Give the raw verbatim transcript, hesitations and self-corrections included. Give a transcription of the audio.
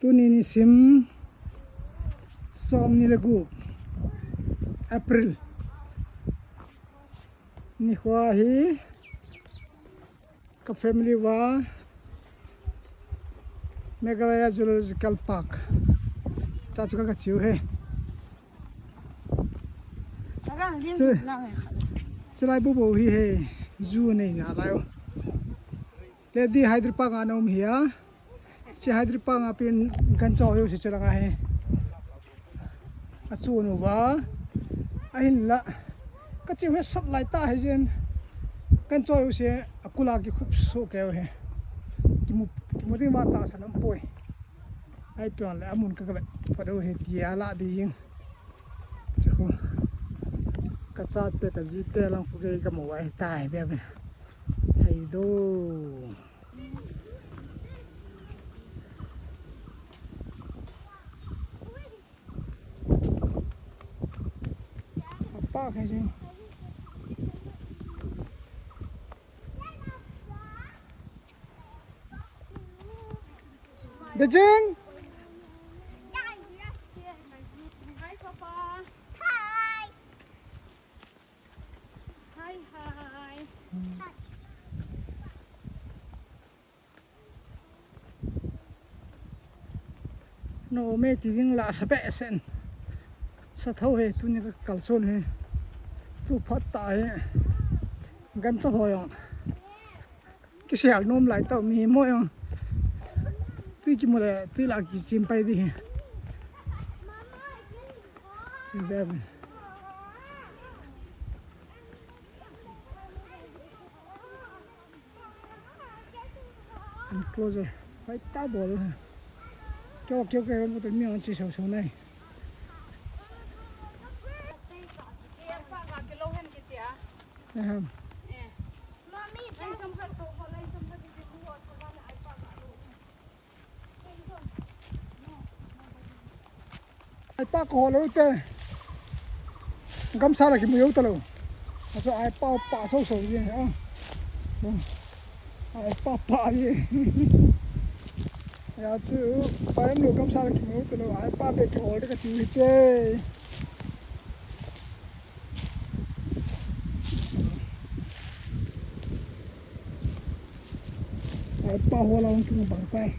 Tuni nisim somni le gup, April. Nikho hi ka family uva Meghalaya Zoological Park cha chu ka, ka chiu he. Chu, chulai bubu hi he, zoo nei na lai u. Lady Hyderabad a na um hi a. Chi Hyderabad a pen gancha ho jouse chu langa hi. A chu nu va. Ahinla. Ka chiu he sat lai ta hi jen. Gancha ho jouse a kula kikhup soh kei u hi. Kimu, kimu ding va tahsan um poi. Ai pion le amun ka ka ve. Pado he tia la di jing. Chu khu. Ka chate ka jite lang khu kei ka mu ai ta hi be be. Hai do. Apa khe jing. Beijing. Hi, Papa. Hi. Hi, hi. No me ti ding la sa behseh. Sa tho he, tuni ka kalson he. Tu phat ta he. Gancha ho jong. Kisial nom lai tau mi mo jong. Tui kimu le, tui la kichim pai di he. Chim be be. Enclosure. Hoitah bol. Kio, kio, kio, mo to mi ang chi sau sau nai. Ahem. Ai pa ko lo te. Gamsa la kimu jou talou. Aso ai pa pa so so ye. Ah. Hmm. Ai pa pa ye. Ya chu pa em lo gamsa la kimu jou talou. Ai pa be ko de ka ti te. Ai pa ho la kimu bang pai.